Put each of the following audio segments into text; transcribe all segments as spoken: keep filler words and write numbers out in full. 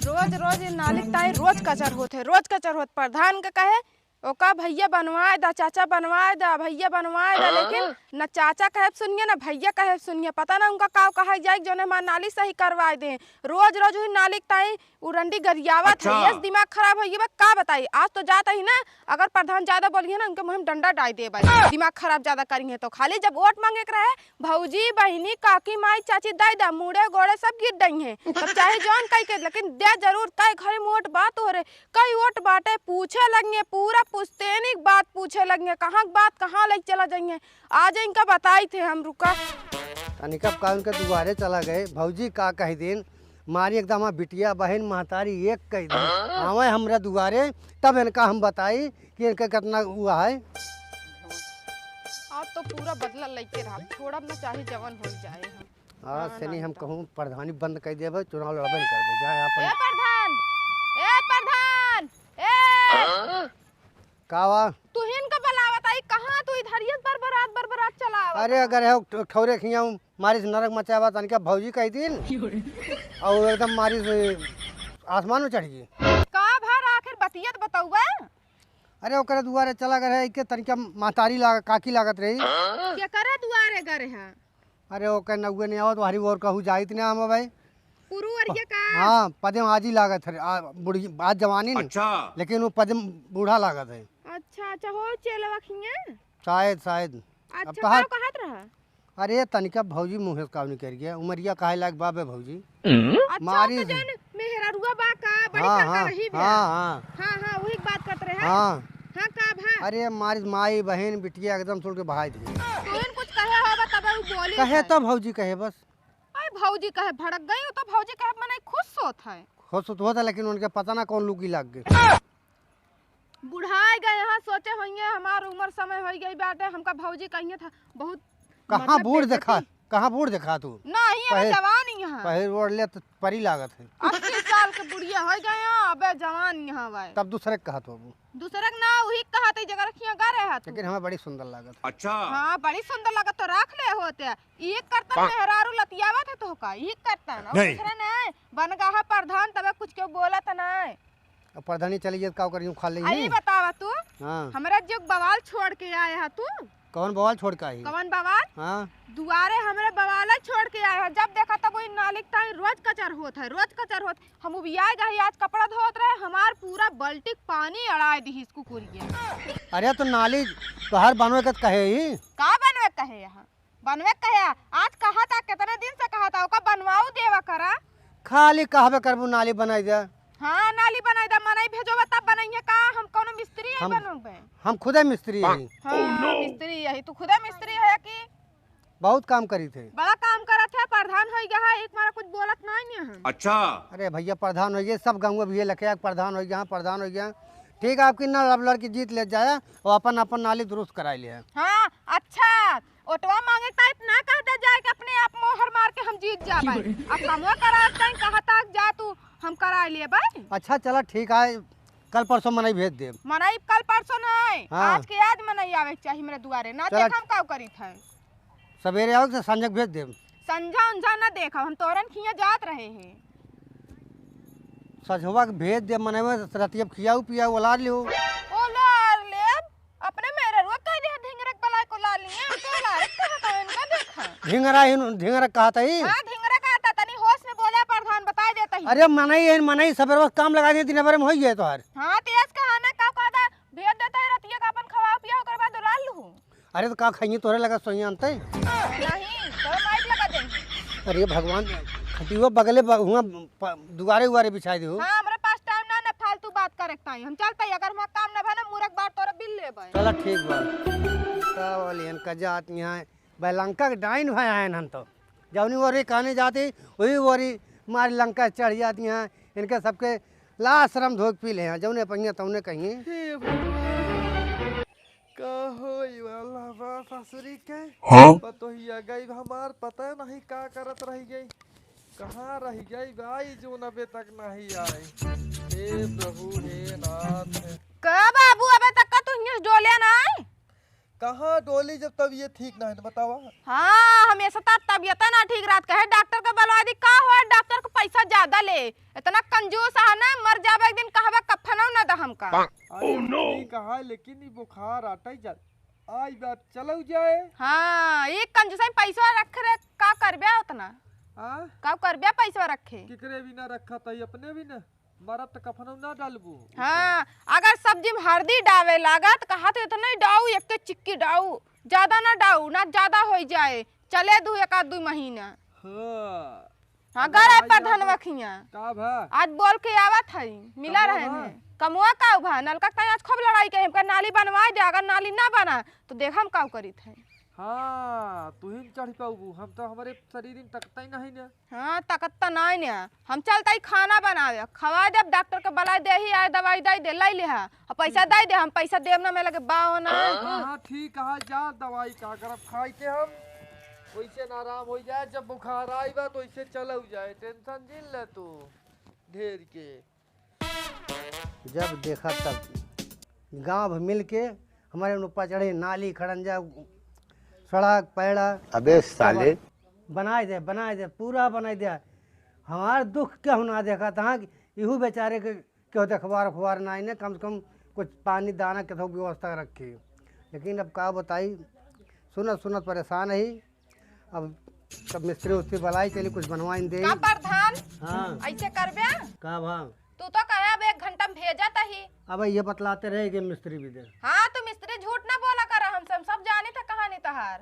रोज रोज ये नाली के ताई रोज कचर होत है, रोज कचर होत। प्रधान के कहे, ओका भैया बनवाए दा, चाचा बनवाए दा, भैया बनवाए दा, लेकिन न चाचा कहे सुनिए, न भैया कहे सुनिए। पता ना उनका का कहा जाए, जौन हमार नाली सही करवाए दे। रोज रोज वही नाली के ताई उरंडी गरियावत है, अच्छा। ये दिमाग खराब हो गई बा, का बताई। आज तो जात ही ना, अगर प्रधान ज्यादा बोली है ना, उनके मुँह में डंडा डाल देबे, दिमाग खराब ज्यादा करी है तो। खाली जब वोट मांगे के रहे, भौजी, बहिनी, काकी, माई, चाची, दाई, दा, मुड़े गोड़े सब गिर गई हैं। तब चाहे जौन कही के, लेकिन दे जरूर। कई घरे में वोट बा तोहरे, कई वोट बाटे, पूछे लगिए, पूरा पुश्तैनी के बात पूछे लगिए, कहाँ के बात कहाँ ले चला जाइए। आज इनका बताई थे हम, रुका। तनिका का उनके दुआरे चला गए, भौजी का कह देन, मारी एकदम हमार बिटिया, बहिन, महतारी एक कह देन। आवे हमरा दुआरे, तब इनका हम बताई कि इनका कितना हुआ है। आज तो पूरा बदला लेके रहा, छोड़ब ना चाहे जवन हो जाए हम। आज हाँ, से नहीं ना हम तो। कहूँ प्रधानी बंद कर देबे, चुनाव लड़बे नहीं करबे, जाए अपन। ए प्रधान, ए प्रधान, ए! का बा? तुहिन का बुलावत आई, कहाँ तू इधर ये बरबरात, बरबरात चला आवत? अरे अगर है ठौ-, ठौरे खियाऊँ, मारिस नरक मचावा, तनिका भौजी कह दिन। और एकदम मारिस आसमान में चढ़ गई। का भर आखिर बतियत बतौबा? अरे ओकरे दुआरे चला गए रहे, इके तनिका महतारी लाग-, काकी लागत रही। केकरे दुआरे गए रहे? अरे ओकर नौवे नहीं आवत, वहरी ओर कहू जाइत नहीं हम भाई। पुरुवरिया का? हाँ, पदे में आजी लागत है, आ, बूढ़ी, आज जवानी न। अच्छा। लेकिन वो पदे में बूढ़ा लागत है। अच्छा, अच्छा, हो चेलवा खिया? शायद, शायद। अब अच्छा, तोहार का कहत रहा? अरे तनिका भौजी मुँहे से काव निकल गया, उमरिया काहे लायक बाबे भौजी? अच्छा, मारी तो जौन मेहरारुआ बा का, बड़ी हाँ, हाँ, करही भी हाँ, है। हाँ। हाँ, हाँ, वही बात करत रहे हैं। हाँ। हाँ, का भा? अरे मारी माई, बहन, बिटिया एकदम सुन के भाई दी। तुहिन कुछ कहे होबा तब उ बोली कहे है। तो भौजी कहे बस। अरे भौजी कहे भड़क गई, उ तो भौजी कहे मने खुश होत है। खुश होत होता, लेकिन उनके पता ना कौन लुकी लग गई। बुढ़ाए गए यहाँ, सोचे होइए हमार उम्र समय हो गई बाटे, हमका भौजी कहिए था बहुत कहाँ मतलब बूढ़ देखा, बेइज्जती। कहाँ बूढ़ देखा तू? नहीं, अबे पहले, जवान ही यहाँ। पहले ओढ़ ले तो परी लागत है। अस्सी साल के बुढ़िया हो गए हैं, अबे जवान यहाँ बाए। तब दूसरे के कहत होबू। दूसरे के ना, वही कहत है, जगह रखिया गा रहे हाथ। लेकिन हमें बड़ी सुंदर लागत है। अच्छा। हाँ, बड़ी सुंदर लागत तो रख ले होते। ये करता मेहरारू लतियावत है तो का? ये करता ना, नहीं। दूसरे ने बन गा है प्रधान, तबे कुछ क्यों बोलत ना। अब प्रधानी चली गई, का करी, खा ले आई ही। बतावा तू, हाँ। हमरा जो बवाल छोड़ के आए हा तू। कौन बवाल छोड़ के आई? कौन बवाल? हाँ। दुआरे हमरे बवाल छोड़ के आए हा। जब देखा तब वही नाली के ताई रोज कचर होत है, रोज कचर होत। हम उबियाए गई, आज कपड़ा धोत रहे, हमार पूरा बाल्टी के पानी अड़ाए दी इसको कुरिया। अरे तो नाली तोहार बनवे के कहे ही। का बनवे कहे यहाँ? बनवे कहे, आज कहा था, कितने दिन से कहा था, ओका बनवाऊ देवा करा। खाली कहबे करबू नाली बनाई दे। हाँ, नाली बनाई दे, मनई भेजोबा तब बनइहे का, हम कौनो मिस्त्री है हम, बनोबे? हम खुदे मिस्त्री हई। हाँ, मिस्त्री यही, तू खुदे मिस्त्री है कि? बहुत काम करी थे। बड़ा काम करत है, प्रधान हो गया है, एक मारा कुछ बोलत नहीं है। अच्छा। अरे भैया, प्रधान हो गए, सब गाँव भी लखे प्रधान हो गया, प्रधान हो गया। ठीक है, आपकी ना लब लड़की जीत ले जाया, वो अपन, अपन नाली दुरुस्त कराई ले। हाँ, अच्छा, ओटवा मांगे टाइप ना कह दे जाए कि अपने आप मोहर मार के हम जीत जाबे। अब कमवा करावत टाइम कहता जा तू, हम कराए लिए भाई। अच्छा चला ठीक है, कल परसों मनई भेज देब। मनई कल परसों नहीं, हाँ। आज के आज मनई आवे के चाहिए मेरे दुआरे, ना चला। देख हम का करी थे। सवेरे आओ तो संझक भेज देब। संझा उंझा ना देखब, हम तोरन खिया जात रहे हैं। सझवा के भेज देब, मनई में रतिया खियाऊ पियाऊ ओलार लियो। ओलार लेब? अपने मेहररुआ कह दे, ढिंगरक बलाय को ला लिए, हम तो ला रहे कहा था इनका देखा। ढिंगरा ही, ढिंगरक कहा था ही। हाँ, ढिंगरा कहा था, तनी होश में बोले प्रधान, बताई देता ही। अरे मनई है, मनई सबेरे बस काम लगा दे, दिन भर में होई जाए तोहार। हाँ, तेज कहा ना, का कहा था, भेज देता है रतिया का अपन खवा पिया, ओकर बाद उलार लूँ। अरे तो का खाइए तोरे लगा सोइए आनते? नहीं, तोरे माइक लगा देंगे। अरे भगवान, खटियो बगले ब-, हुआ प-, दुआरे उआरे बिछाई दे हो। हाँ, हमरे पास टाइम ना, ना फालतू बात करे के ताई। हम चलते ही, अगर हमारा काम ना भा ना, मुरक बार तोरे बिल लेबे। चला ठीक बा। का वाली इनका जात यहाँ बैलंका के डाइन भाई आए हन तो। जौनी ओरी कहने जाती, वही ओरी मारी लंका चढ़ जाती हैं। इनके सबके लाज शरम धोक पी ले हैं, जौने पहिया तौने कहिए। हे भगवान, का होई वाला बा ससुरी के? हाँ? पतोहिया गई हमार, पता नहीं का करत रह गई, कहाँ रह गई भाई, जौन अबे तक नहीं आई। हे प्रभु, हे नाथ। का बाबू, अबे तक का तू हियाँ डोले ना आई? कहाँ डोली जब तबीयत ठीक ना है, तो बतावा। हाँ, हमेशा तार तबीयत ना ठीक रहत, कहे डॉक्टर के बुलवा दी, का हो डॉक्टर को पैसा ज्यादा ले, इतना कंजूस है ना, मर जाबे एक दिन, कहबे कफनौ ना द हमका। अरे, ठीक है, लेकिन ई बुखार आटै जा, आई बात चलौ जाए। हाँ, ई कंजूस है, पैसवा रख रे, का करबे उतना? हाँ? का करबे पैसवा रखे? केकरे भी ना रखा तही, अपने भी ना, मरब त कफनौ ना डालबू। हाँ, अगर सब्जी में हरदी डावे लागत, कहा तो इतना ही डाऊ, एक चिक्की डाऊ, ज्यादा ना डाऊ, ना ज्यादा होइ जाए, चले दू एक आध दू महीना। हाँ। हाँ, अगर गराई प्रधान आज वखिया। का भा? आज बोल के आवत है, मिला कमवा रहे भा? हैं। कमवा का भा? नलका के ताई आज खूब लड़ाई करे, हमका नाली बनवाए दे, अगर नाली ना बना, तो देख हम का करित है। हाँ, तू ही न चढ़ पाऊबू, हम तो हमरे शरीर में ताकत ही नहीं ना। हाँ, ताकत तो नहीं ना। हम चलता ही खाना बनावे, खवाए देब, डॉक्टर के बुलाए दे ही, आए दवाई दे दे, लै लिहा। अब पैसा दे दे, हम पैसा देब ना, मैं लगे बाओ ना। हाँ, हाँ, ठीक है, जा दवाई का करब खाई के हम। वैसे ना आराम हो जाए, जब बुखार आई बा तो वैसे चलौ जाए, टेंशन जिन ले तू ढेर के। जब देखा तब गांव भर मिल के हमारे ऊपर चढ़े, नाली खड़ंजा, सड़क पैड़ा। अबे साले। बनाए दे, बनाए दे, पूरा बनाए दे। हमार दुख केहू ना देखा था कि इहू बेचारे के केहू देखवार उखवार ना आइने, कम से कम कुछ पानी दाना के तो व्यवस्था रखी। लेकिन अब का बताई, सुनत सुनत परेशान ही। अब सब मिस्त्री उस्त्री बुलाई, चली कुछ बनवाइन दे। का प्रधान? हाँ। ऐसे करबे? का भा? तू तो कहे अब एक घंटा में भेजत ही। अब ये बतलाते रहे कि मिस्त्री भी दे। हाँ, तू मिस्त्री झूठ ना बोला कर हमसे, हम सब जानी था कहानी तहार।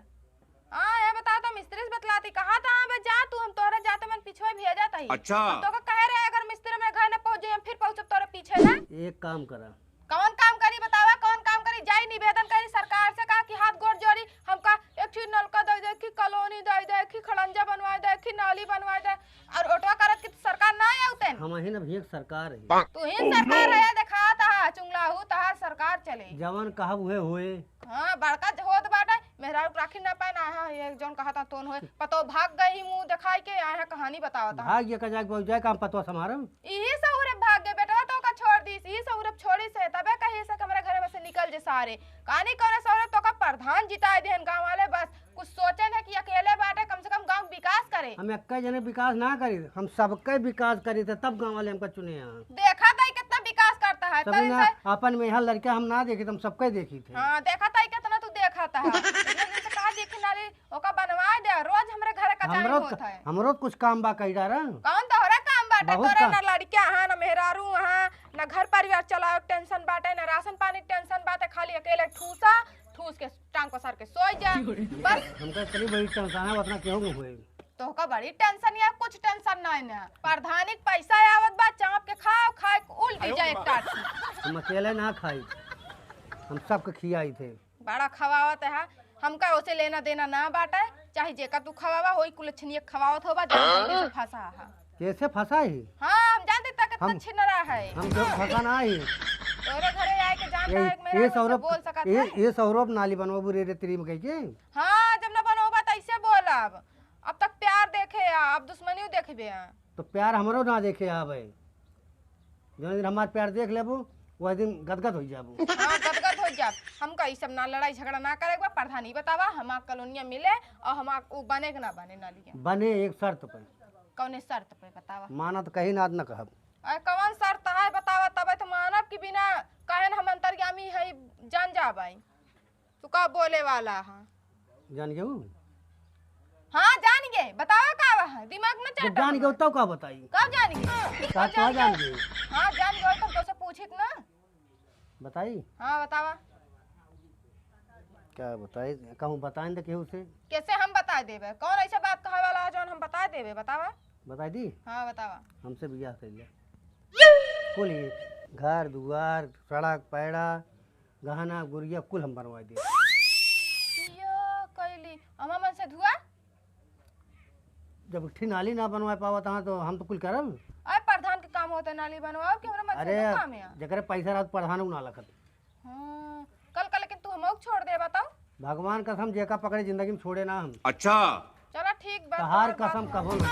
हाँ, ये बता तो मिस्त्री से बतलाती, कहा था, हाँ बे जा तू, हम तोहरे जाते मन पीछे भेजत ही। अच्छा। हम तो का कहे रहे, अगर मिस्त्री मेरे घर न पहुँच जाए, हम फिर पहुँचब तोरे पीछे ना। एक काम करा। कौन काम करी बतावा, कौन काम करी? जाई निवेदन करी सरकार से, कहा कि हाथ गोड़ जोड़ी, हमका एक ठे नलका दे दे, एक ठे कॉलोनी दे दे, एक ठे खड़ंजा बनवाए दे, एक ठे नाली बनवाए दे, और ओटवा करत की सरकार ना आवतेन। हम ही ना भैया सरकार है। तू ही सरकार है, देखा तहा चुंगलाहू तहार सरकार चले। जवन कहब उहे होए। हाँ, बड़का ज-, होत बाटे, मेहरारू के राखी ना पाए ना, हाँ, ये जौन कहा था तोन होए, पतो भाग गई मुंह दिखाई के, आए हैं कहानी बतावत है। भाग ये का जाके जाए काम पतवा समारम। इही सहुरे भाग गए बेटवा, तो का छोड़ दीस, इही सहुरे छोड़ी से, तबे कही से कि हमरे घरे में से निकल जे सारे। कहानी करे सहुरे तो का प्रधान जिताए देहन गाँव वाले, बस कुछ सोचे न कि अकेले बाटे, कम से कम गाँव के विकास करे। हम एक्के जने विकास ना करी, हम सबके विकास करी थे, तब गाँव वाले हमका चुने हैं। देखा था कितना विकास करता है, सभी तभी ना से अपन में यहाँ लड़का हम ना देखी, हम सबके देखी थे। हाँ, देखा था कितना तू देखा था। इतने दिन से कहा देखी नाली, ओका बनवाए दे, रोज हमरे घरे कचाई हमरो होत है। हमरो कुछ काम बा कई डारा। कौन तोहरे काम बाटे? बहुत तोरे काम। ना लड़किया हाँ, ना मेहरारू हाँ, ना घर परिवार चलाओ टेंशन बाटे, ना राशन पानी टेंशन बाटे, खाली अकेले ठूसा, ठूस के टांग पसार के सोई जा। बस। हमका इतनी बड़ी टेंशन है, उतना केहू के होए। तोहका बड़ी टेंशन या कुछ टेंशन नहीं ना। प्रधानी के पैसा आवत बा, चाप के खाओ, खाए के उल्टी जाए एक टाट से। हम अकेले ना खाई, हम सबके खियाई थे। बड़ा खवावत है, हमका ओसे लेना देना ना बाटे, चाहे जेका तू खवावा, होई कुलछनिया खवावत होबा, जान जल्दी से फंसा है। कैसे फंसा ही? हाँ, हम जानते तक कितना हम छिनरा है। हम तो फंसा ना ही। तोरे घरे आए के जानता ए, है कि मेरा ए उनसे सौरभ, बोल सकत ए, है। ए सौरभ नाली बनवाबू रे, रे तेरी में कह के। हाँ, जब ना बनोबा त ऐसे बोलब। अब तक प्यार देखे आ, अब दुश्मनी देखबे आ। तो प्यार हमरो ना देखे आवे। जौन दिन हमार प्यार देख लेबू, वह दिन गदगद हो जाबू। हाँ, गदगद हो जाब। हमका ई सब ना लड़ाई झगड़ा ना करे के बा। प्रधानी बतावा, हमार कॉलोनिया मिले और हमार उ बने के ना बने नालिया। बने एक शर्त पे। कौने शर्त पे बतावा? माना तो कहीं ना, ना कहब। अरे कौन शर्त है बतावा, तबे तो मानब कि बिना कहे न हम अंतर्यामी है, जान जाबाई। तू का बोले वाला है? जान गए? हाँ, जान गए। बतावा का बा है? दिमाग में जब चढ़ता जान गए, हमार। तब का बताई? कब जान गए? का कब तो जान जान गए? गए? हाँ, जान गए, तब तो से पूछित ना। बताई? हाँ, बतावा। क्या बताई? कहूँ बताइन तो केहू से? कैसे हम बता देबे? कौन ऐसा बात कहे वाला है जौन हम बता देबे? बतावा। बताई दी? हाँ, बतावा। हमसे बियाह कर लिया। कुल ही घर दुआर, सड़क पैड़ा, गहना गुरिया कुल हम बनवाई दे। यो कैली, अमा मन से धुआ? जब एक ठे नाली ना बनवा पावत हाँ, तो हम तो कुल करब। अरे प्रधान के काम होते नाली बनवा, और कि हमरा मन से अरे, ना काम है। जेकरे पैसा रहत प्रधान उ ना लखत। हाँ, कल का लेकिन तू हमहू के छोड़ दे, बताओ। भगवान कसम, जेका पकड़े जिंदगी में छोड़े ना हम। अच्छा। चला ठीक बा, तहार तोहार बात कसम है। कबो ना।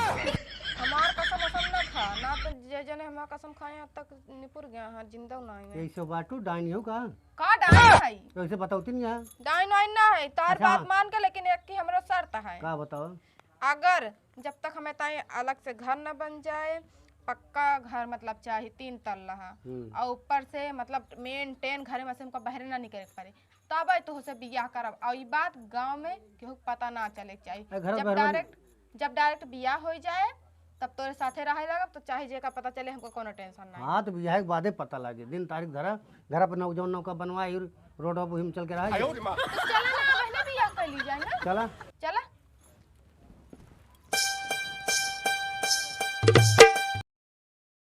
हमार कसम असम ना खा, ना तो जे जने हमार कसम खाए हैं, अब तक निपुर गया, हाँ, जिंदा ना है। यही सब बाटू, डाइन हो का? का डाइन है? तो ऐसे बताओ तीन यहाँ। डाइन वाइन ना है, तोहार अच्छा। बात मान के, लेकिन एक की हमरो शर्त है। का बताओ? अगर जब तक हमें ताई अलग से घर न बन जाए, पक्का घर, मतलब, चाही तीन तल्ला। हाँ। हम्म। और ऊपर से, मतलब, मेंटेन घरे में से हमको बाहर ना निकले के पड़े, तब तो से बियाह करब। और ई बात गांव में केहू के पता ना चले के चाही। ए, घर जब घर में डायरेक्ट जब डायरेक्ट बियाह हो जाए, तब तोरे साथे रहे लगब, तो चाहे जेका पता चले, हमको कोनो टेंशन ना। हाँ, तो बियाह के बादे पता लागे। दिन तारीख धरा, घर पर नौ जौन नौका बनवाई, रोड पर हम चल के रहा। तो चला ना, पहले बियाह कर ली जाए ना। चला।